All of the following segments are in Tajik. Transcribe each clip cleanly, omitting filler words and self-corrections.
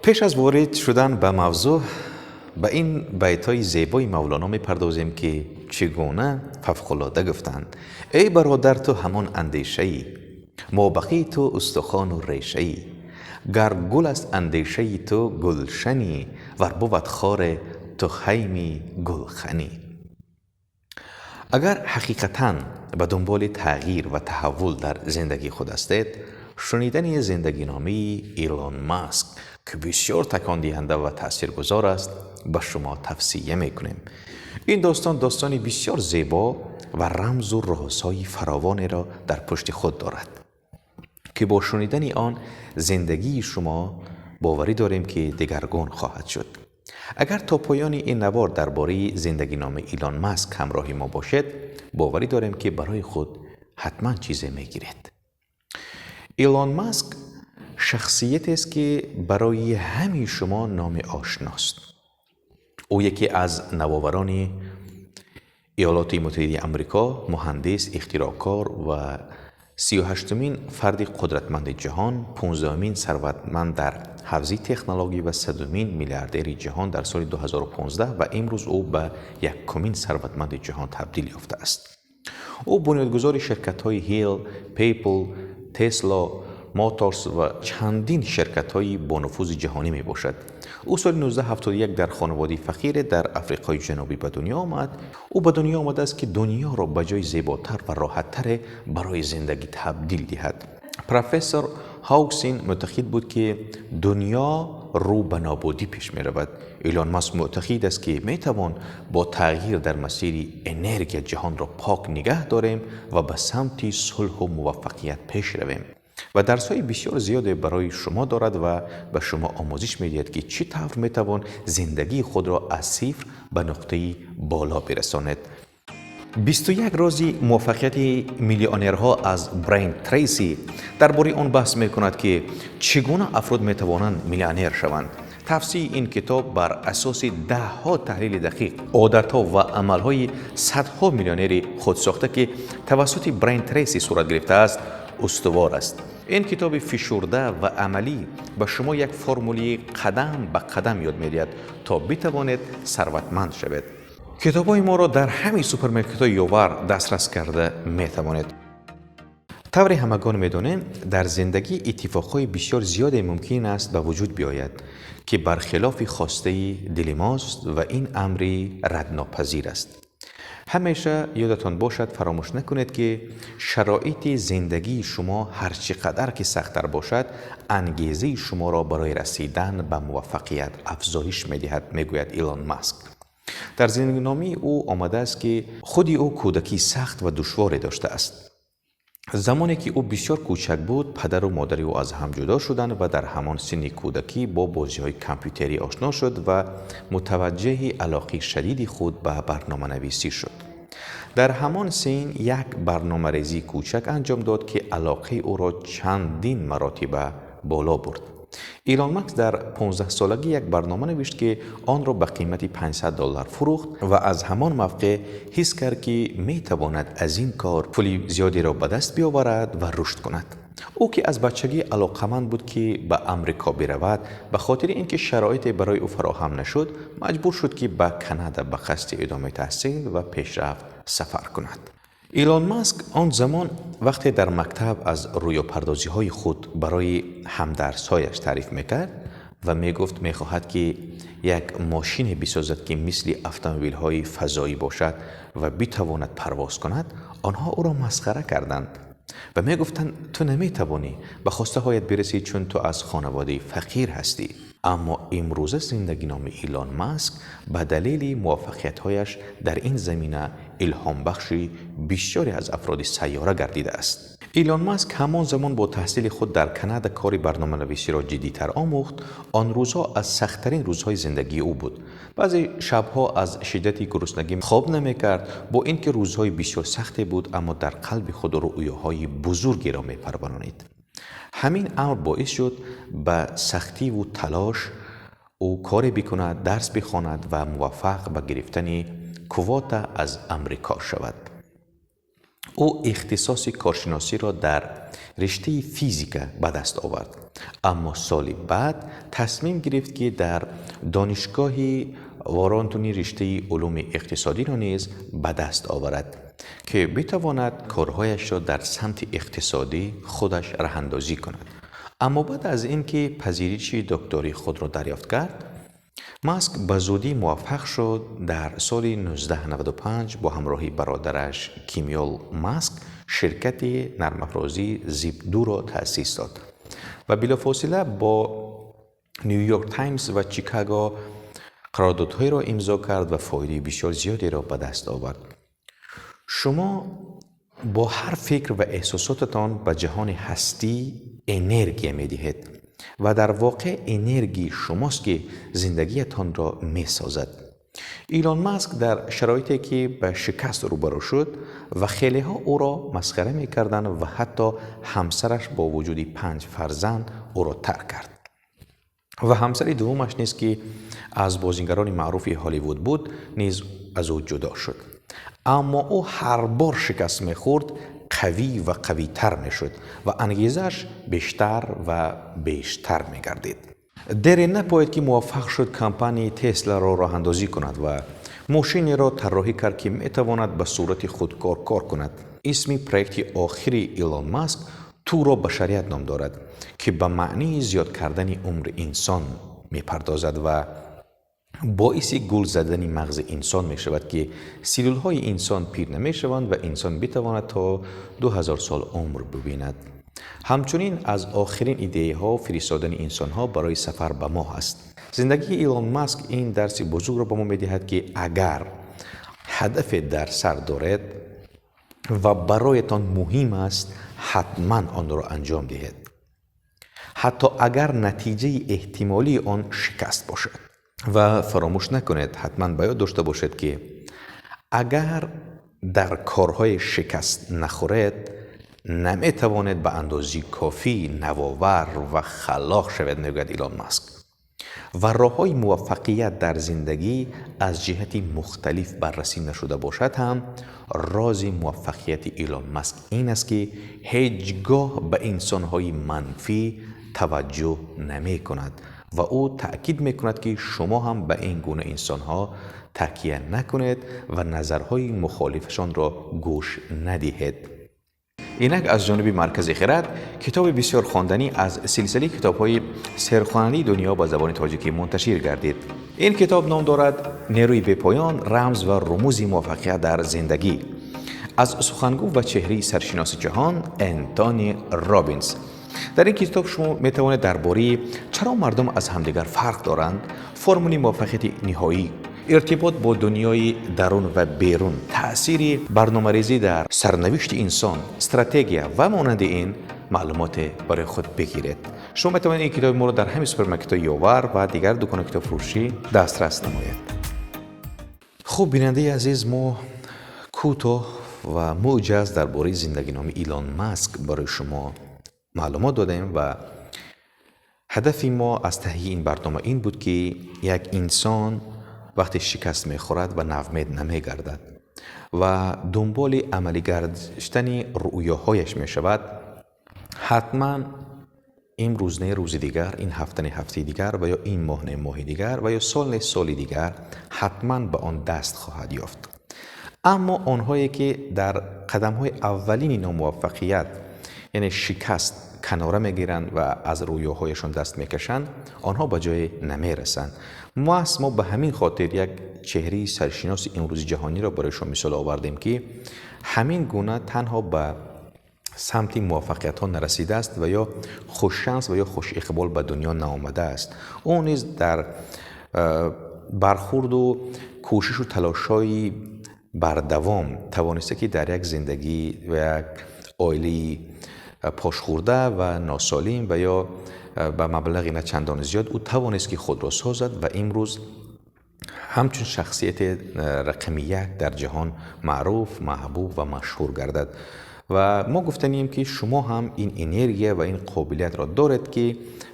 Пеш аз ворид шудан ба мавзӯъ, ба ин байтҳои зебои Мавлоно мепардозем, ки чӣ гуна фавқулода гуфтанд: эй бародар, ту ҳамон андешаӣ, мобақӣ ту устухону решаӣ, гар гул аст андешаи ту гулшанӣ, вар бувад хоре ту хайми гулханӣ. Агар ҳақиқатан ба дунболи тағйир ва таҳаввул дар зиндагии худ ҳастед, шунидани зиндагиномаи Илон Маск, ки бисёр такондиҳанда ва таъсиргузор аст, ба шумо тавсия мекунем. Ин достон достони бисёр зебо ва рамзу розҳои фаровонеро дар пушти худ дорад, ки бо шунидани он зиндагии шумо боварӣ дорем, ки дигаргун хоҳад шуд. Агар то поёни ин навор дар бораи зиндагиномаи Илон Маск ҳамроҳи мо бошед, боварӣ дорем, ки барои худ ҳатман чизе мегиред. Илон Маск шахсиятест, ки барои ҳамаи шумо номи ошност. Ӯ яке аз навоварони Иёлоти Муттаҳидаи Амрико, муҳандис, ихтироъкор ва 38-умин фарди қудратманди ҷаҳон, 15-умин сарватманд дар ҳавзаи технология ва 100-умин миллиардери ҷаҳон дар соли 2015, ва имрӯз ӯ ба якумин сарватманди ҷаҳон табдил ёфтааст. Ӯ бунёдгузори ширкатҳои Хилл, PayPal, Tesla Motors ва чандин ширкатҳои бонуфузи ҷаҳонӣ мебошад. Ӯ соли 1971 дар хонаводаи фақире дар Африқои Ҷанубӣ ба дунё омад. Ӯ ба дунё омадааст, ки дунёро ба ҷои зеботар ва роҳаттаре барои зиндагӣ табдил диҳад. Профессор Ҳоуксин мӯътақид буд, ки дунё рӯ ба нобудӣ пеш меравад. Илон Маск мӯътақид аст, ки метавон бо тағйир дар масири энергия ҷаҳонро пок нигаҳ дорем ва ба самти сулҳу муваффақият пеш равем. Ва дарсҳои бисёр зиёде барои шумо дорад ва ба шумо омӯзиш медиҳад, ки чӣ тавр метавон зиндагии худро аз сифр ба нуқтаи боло бирасонед. 21 рози муваффақияти миллионерҳо аз Брайан Трейси дар бораи он баҳс мекунад, ки чӣ гуна афрод метавонанд миллионер шаванд. Тавсияи ин китоб бар асоси даҳҳо таҳлили дақиқ, одатҳо ва амалҳои садҳо миллионери худсохта, ки тавассути Брайан Трейси сурат гирифтааст, устувор аст. Ин китоби фишурда ва амалӣ ба шумо як формули қадам ба қадам ёд медиҳад, то битавонед сарватманд шавед. Китобҳои моро дар ҳамаи супермаркетҳои Ёвар дастрас карда метавонед. Тавре ҳамагон медонем, дар зиндагӣ иттифоқҳои бисёр зиёде мумкин аст ба вуҷуд биёяд, ки бархилофи хостаи дили мост, ва ин амри раднопазир аст. Ҳамеша ёдатон бошад, фаромӯш накунед, ки шароити зиндагии шумо ҳар чӣ қадар ки сахттар бошад, ангезаи шуморо барои расидан ба муваффақият афзоиш медиҳад, мегӯяд Илон Маск. Дар зиндагиномаи ӯ омадааст, ки худи ӯ кӯдакии сахт ва душворе доштааст. Замоне ки ӯ бисёр кӯчак буд, падару модари ӯ аз ҳам ҷудо шуданд ва дар ҳамон синни кӯдакӣ бо бозиҳои компютерӣ ошно шуд ва мутаваҷҷеҳи алоқаи шадиди худ ба барноманависӣ шуд. Дар ҳамон син як барномарезии кӯчак анҷом дод, ки алоқаи ӯро чандин маротиба боло бурд. Илон Маск дар 15-солагӣ як барнома навишт, ки онро ба қимати 500 доллар фурӯхт, ва аз ҳамон мавқеъ ҳис кард, ки метавонад аз ин кор пули зиёдеро ба даст биёварад ва рушд кунад. Ӯ, ки аз бачагӣ алоқаманд буд, ки ба Амрико биравад, ба хотири ин ки шароите барои ӯ фароҳам нашуд, маҷбур шуд, ки ба Канада ба қасди идомаи таҳсил ва пешрафт сафар кунад. Илон Маск он замон, вақте дар мактаб аз рӯёпардозиҳои худ барои ҳамдарсҳояш таъриф мекард ва мегуфт, мехоҳад, ки як мошине бисозад, ки мисли автомобилҳои фазоӣ бошад ва битавонад парвоз кунад, онҳо ӯро масхара карданд ва мегуфтанд: «Ту наметавонӣ ба хостаҳоят бирасӣ, чун ту аз хонаводаи фақир ҳастӣ». Аммо имрӯза зиндагиномаи Илон Маск ба далели муваффақиятҳояш дар ин замина илҳомбахши бисёре аз афроди сайёра гардидааст. Илон Маск ҳамон замон бо таҳсили худ дар Канада кори барноманависиро ҷиддитар омӯхт. Он рӯзҳо аз сахттарин рӯзҳои зиндагии ӯ буд. Баъзе шабҳо аз шиддати гуруснагӣ хоб намекард. Бо ин ки рӯзҳои бисёр сахте буд, аммо дар қалби худ рӯёҳои бузургеро мепарваронид. Ҳамин амр боис шуд, ба сахтиву талош ӯ коре бикунад, дарс бихонад ва муваффақ ба гирифтани квота аз Амрико шавад. Ӯ ихтисоси коршиносиро дар риштаи физика ба даст овард, аммо соли баъд тасмим гирифт, ки дар донишгоҳи Воронтони риштаи улуми иқтисодиро низ ба даст оварад, ки битавонад корҳояшро дар самти иқтисодӣ худаш роҳандозӣ кунад. Аммо баъд аз ин ки пазириши доктории худро дарёфт кард, Маск ба зудӣ муваффақ шуд. Дар соли 1995 бо ҳамроҳии бародараш Кимёл Маск ширкати нармафрозии Zip2-ро таъсис дод ва билофосила бо Нью-Йорк Таймс ва Чикаго қарордодҳоеро имзо кард ва фоидаи бисёр зиёдеро ба даст овард. Шумо бо ҳар фикр ва эҳсосотатон ба ҷаҳони ҳастӣ энергия медиҳед ва дар воқеъ энергияи шумост, ки зиндагиятонро месозад. Илон Маск дар шароите, ки ба шикаст рӯбарӯ шуд ва хелеҳо ӯро масхара мекарданд ва ҳатто ҳамсараш бо вуҷуди 5 фарзанд ӯро тарк кард ва ҳамсари дуввумаш низ, ки аз бозингарони маъруфи Ҳолливуд буд, низ аз ӯ ҷудо шуд. Аммо ӯ ҳар бор шикаст мехӯрд, қавӣ ва қавитар мешуд ва ангезааш бештар ва бештар мегардид. Дере напоид, ки муваффақ шуд компанияи Тесларо роҳандозӣ кунад ва мошинеро тарроҳӣ кард, ки метавонад ба сурати худкор кор кунад. Исми проекти охири Илон Маск Туро башарият ном дорад, ки ба маънии зиёд кардани умри инсон мепардозад ва боиси гул задани мағзи инсон мешавад, ки силулҳои инсон пир намешаванд ва инсон битавонад то 2000 сол умр бибинад. Ҳамчунин аз охирин идеяҳо фиристодани инсонҳо барои сафар ба моҳ аст. Зиндагии Илон Маск ин дарси бузургро ба мо медиҳад, ки агар ҳадафе дар сар доред ва бароятон муҳим аст, ҳатман онро анҷом диҳед, ҳатто агар натиҷаи эҳтимолии он шикаст бошад. Ва фаромӯш накунед, ҳатман ба ёд дошта бошед, ки агар дар корҳои шикаст нахӯред, наметавонед ба андозаи кофӣ навовар ва халоқ шавед, мегӯяд Илон Маск. Ва роҳҳои муваффақият дар зиндагӣ аз ҷиҳати мухталиф баррасӣ нашуда бошад ҳам, рози муваффақияти Илон Маск ин аст, ки ҳеҷ гоҳ ба инсонҳои манфӣ таваҷҷӯҳ намекунад ва ӯ таъкид мекунад, ки шумо ҳам ба ин гуна инсонҳо такя накунед ва назарҳои мухолифашонро гӯш надиҳед. Инак аз ҷониби Маркази Хирад китоби бисёр хонданӣ аз силсилаи китобҳои серхонандаи дунё ба забони тоҷикӣ мунташир гардид. Ин китоб ном дорад «Нерӯи бепоён: рамз ва румузи муваффақият дар зиндагӣ» аз сухангӯ ва чеҳраи саршиноси ҷаҳон Энтони Робинс. Дар ин китоб шумо метавонед дар бораи чаро мардум аз ҳамдигар фарқ доранд, формули муваффақияти ниҳоӣ, иртибот бо дунёи дарун ва берун, таъсири барномарезӣ дар сарнавишти инсон, стратегия ва монанди ин маълумоте барои худ бигиред. Шумо метавонед ин китоби моро дар ҳамин супермаркетҳои Ёвар ва дигар дукони китобфурӯшӣ дастрас намоед. Хуб, бинандаи азиз, мо кӯтоҳ ва мӯҷаз дар бораи зиндагиноми Илон Маск барои шумо маълумот додем ва ҳадафи мо аз таҳияи ин барнома ин буд, ки як инсон вақте шикаст мехӯрад ва навмед намегардад ва дунболи амалӣ гаштани рӯёҳояш мешавад, ҳатман имрӯз не, рӯзи дигар, ин ҳафта не, ҳафтаи дигар ва ё ин моҳ не, моҳи дигар ва ё сол не, соли дигар ҳатман ба он даст хоҳад ёфт. Аммо онҳое, ки дар қадамҳои аввалини номуваффақият, яъне шикаст, канора мегиранд ва аз рӯёҳояшон даст мекашанд, онҳо ба ҷое намерасанд. Маҳз мо ба ҳамин хотир як чеҳраи саршиноси имрӯзи ҷаҳониро барои шумо мисол овардем, ки ҳамин гуна танҳо ба самти муваффақиятҳо нарасидааст ва ё хушшанс ва ё хушиқбол ба дунё наомадааст. Ӯ низ дар бархурду кӯшишу талошҳои бардавом тавониста, ки дар як зиндагӣ ва як оилаи пошхӯрда ва носолим ва ё ба маблағи на чандон зиёд ӯ тавонист, ки худро созад ва имрӯз ҳамчун шахсияти рақами як дар ҷаҳон маъруф, маҳбуб ва машҳур гардад. Ва мо гуфтанем, ки шумо ҳам ин энергия ва ин қобилиятро доред, ки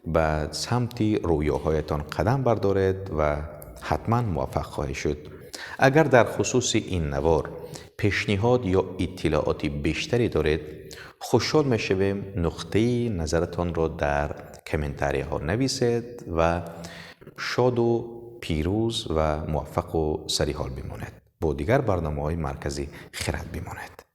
ба самти рӯёҳоятон қадам бардоред ва ҳатман муваффақ хоҳед шуд. Агар дар хусуси ин навор Пешниҳод ё иттилооти бештаре доред, хушҳол мешавем нуқтаи назаратонро дар комментарияҳо нависед ва шоду пирӯз ва муваффақу сариҳол бимонед. Бо дигар барномаҳои Маркази Хирад бимонед.